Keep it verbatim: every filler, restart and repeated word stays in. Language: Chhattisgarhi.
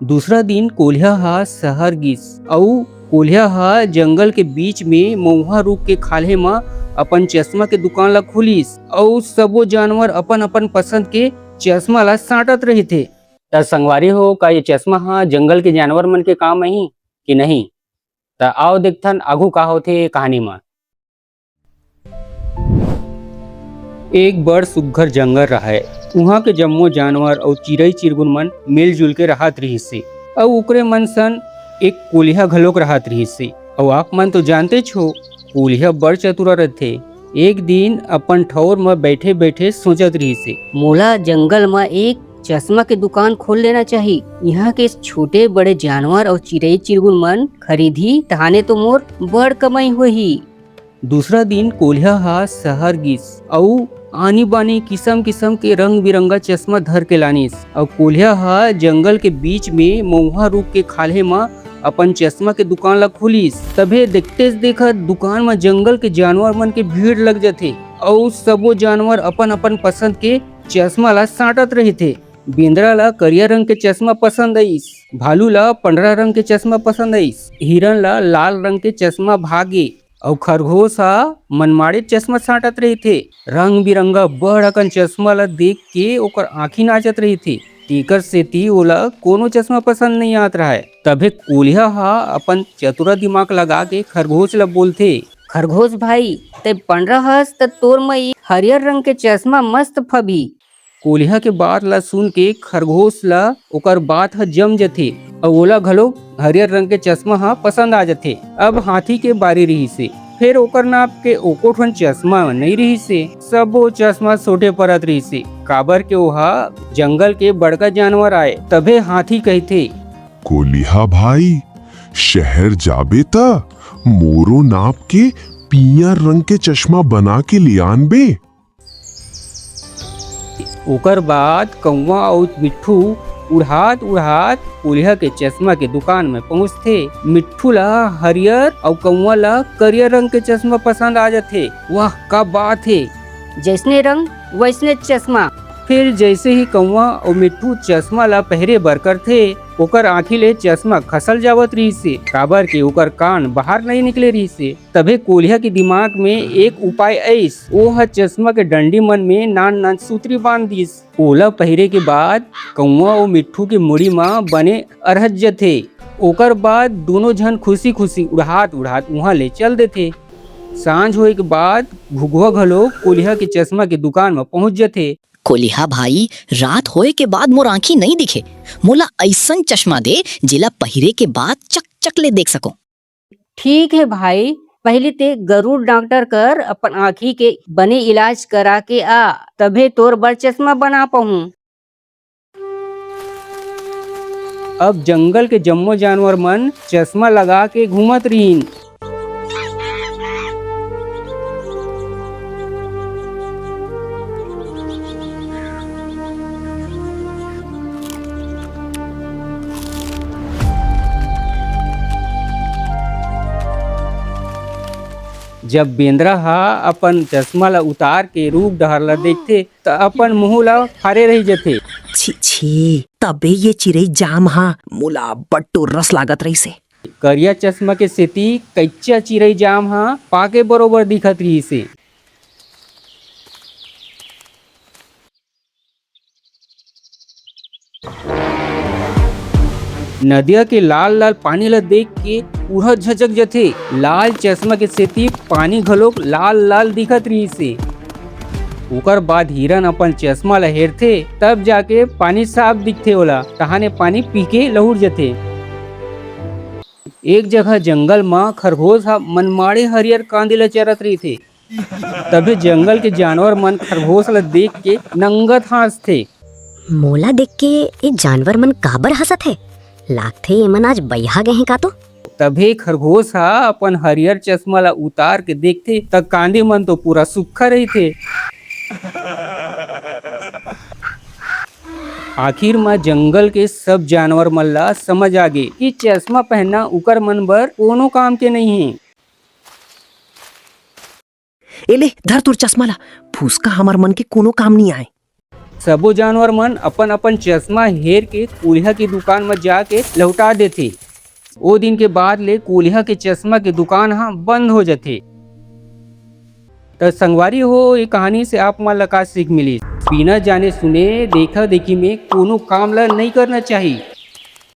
दूसरा दिन कोलिहा ह शहर गिस, अउ कोलिहा ह जंगल के बीच में मउहा रूख के खाल्हे म अपन चश्मा के दुकान ला खोलिस, अउ सबो जानवर अपन-अपन पसंद के चश्मा ला साटत रहिथे। त संगवारी हो, का ये चश्मा ह जंगल के जानवर मन के काम आही कि नहीं? त आओ देखथन आघू का होथे ये कहानी म। एक बड़ सुग्घर जंगल रहय। उहाँ के जम्मो जानवर अउ चिरई चिरगुन मन मिलजुल के रहत रिहिस हे, अउ ओकरे मन सन एक कोलिहा घलोक रहत रिहिस हे। अउ आप मन तो जानतेच हो, कोलिहा बड़ चतुरा रहिथे। एक दिन अपन ठौर म बइठे-बइठे सोचत रिहिस हे, "मोला जंगल म एक चश्मा के दुकान खोल लेना चाही। इहाँ के छोटे-बड़े जानवर अउ चिरई चिरगुन मन खरीदही, तहाने तो मोर बड़ कमई होही।" दूसरा दिन कोलिहा ह शहर गिस अउ आनी-बानी किसम-किसम के रंग-बिरंगा चश्मा धर के लानिस। अउ कोलिहा ह जंगल के बीच में मउहा रूख के खाल्हे म अपन चश्मा के दुकान ला खोलिस। तभे देखतेच देखत दुकान म जंगल के जानवर मन के भीड़ लग जथे अउ सबो जानवर अपन-अपन पसंद के चश्मा ला साटत रहिथे। बेंदरा ला करिया रंग के चश्मा पसंद आइस, भालू ला पंडरा रंग के चश्मा पसंद आइस, हिरन ला लाल रंग के चश्मा भागे। अउ खरगोश ह मनमाड़े चश्मा साटत रहिथे। रंग-बिरंगा बड़ अकन चश्मा ल देख के ओकर आँखी नाचत रहिथे। तेकर सेती ओला कोनो चश्मा पसंद नइ आत रहय। तभे कोलिहा ह अपन चतुरा दिमाग लगा के खरगोश ल बोलथे, "खरगोश भाई, तैं पंडरा हस, त तोर म ई हरियर रंग के चश्मा मस्त फबही।" कोलिहा के बात ला सुन के खरगोश ला ओकर बात ह जम जथे अउ ओला घलो हरियर रंग के चश्मा ह पसंद आ जथे। अब हाथी के बारी रिहिस हे, फेर ओकर नाप के एको ठन चश्मा नइ रिहिस हे। सबो चश्मा सोटे परत रिहिस हे, काबर के ओहा जंगल के बड़का जानवर आय। तभे हाथी कहिथे, "कोलिहा भाई, शहर जाबे त मोरो नाप के पीयर रंग के चश्मा बना के ले आनबे।" ओकर बाद कौवा अउ मिट्ठू उड़ात उड़ात कोलिहा के चश्मा के दुकान में पहुंचथे। मिट्ठू ला हरियर अउ कौवा ला करिया रंग के चश्मा पसंद आ जाथे। वाह, का बात हे! जैसने रंग, वैसने चश्मा। फिर जैसे ही कौवा अउ मिट्ठू चश्मा ला पहरे बर करथे, ओकर आँखी ले चश्मा खसल जावत रिहिसे, काबर के ओकर कान बाहर नइ निकले रिहिसे। तभे कोलिहा के दिमाग में एक उपाय आइस। ओ ह चश्मा के डंडी मन में नान-नान सूतरी बांध दिस। ओला पहिरे के बाद कौवा अउ मिट्ठू के मुड़ी म बने अरहज जथे। ओकर बाद दूनों झन खुशी-खुशी उड़ात-उड़ात उहाँ ले चल देथे। सांझ होए के बाद घुघुआ घलो कोलिहा के चश्मा के दुकान म पहुंच जथे। कोलिहा भाई, रात होए के बाद मोर आँखी नइ दिखे। मोला अइसन चश्मा दे, जेला पहिरे के बाद चक-चक ले देख सकंव। ठीक हे भाई, पहिली ते गरुड़ डॉक्टर कर अपन आँखी के बने इलाज करा के आ, तभे तोर बर चश्मा बना पहुँ। अब जंगल के जम्मो जानवर मन चश्मा लगा के घूमत रिहिन। जब बेंदरा ह अपन चश्मा ल उतार के रूख डहर ल देखथे, त अपन मुहूँ ल फारे रहि जथे। छी, छी, तबे ये चिरई जाम ह मोला अब्बड़ टोर्रस लागत रहिसे। करिया चश्मा के सेती कच्चा चिरई जाम ह पाके बरोबर दिखत रिहिसे। नदिया के लाल-लाल पानी ल देख के उहद झचक जथे। लाल चश्मा के सेती पानी घलोक लाल-लाल दिखत रिहिसे। ओकर बाद हिरन अपन चश्मा ल हेरथे, तब जाके पानी साफ दिखथे ओला। तहाने पानी पी के लहुट जथे। एक जगह जंगल म खरगोश ह मनमाड़े हरियर कांदी ल चरत रहिथे। तभे जंगल के जानवर मन खरगोश ल देख के नंगत हाँसथे। मोला देख के ए जानवर मन काबर हंसत हे? लागथे एमन आज बइहा गए हें का तो? तभे खरगोश ह अपन हरियर चश्मा ल उतार के देखथे, त कांदी मन तो पूरा सुक्खा रहिथे। आखिर म जंगल के सब जानवर मन ल समझ आगे कि चश्मा पहनना उकर मन बर कोनो काम के नइ हे। ए ले, धर तोर चश्मा ला। फुसका हमर मन के कोनो काम नइ आय। सबो जानवर मन अपन-अपन चश्मा हेर के कोलिहा के दुकान म जाके लहुटा देथे। ओ दिन के बाद ले कोलिहा के चश्मा के दुकान ह बंद हो जथे। त संगवारी हो, ये कहानी से आप मन ला का सीख मिलिस? बिना जाने सुने, देखा देखी में कोनो काम ला नइ करना चाही।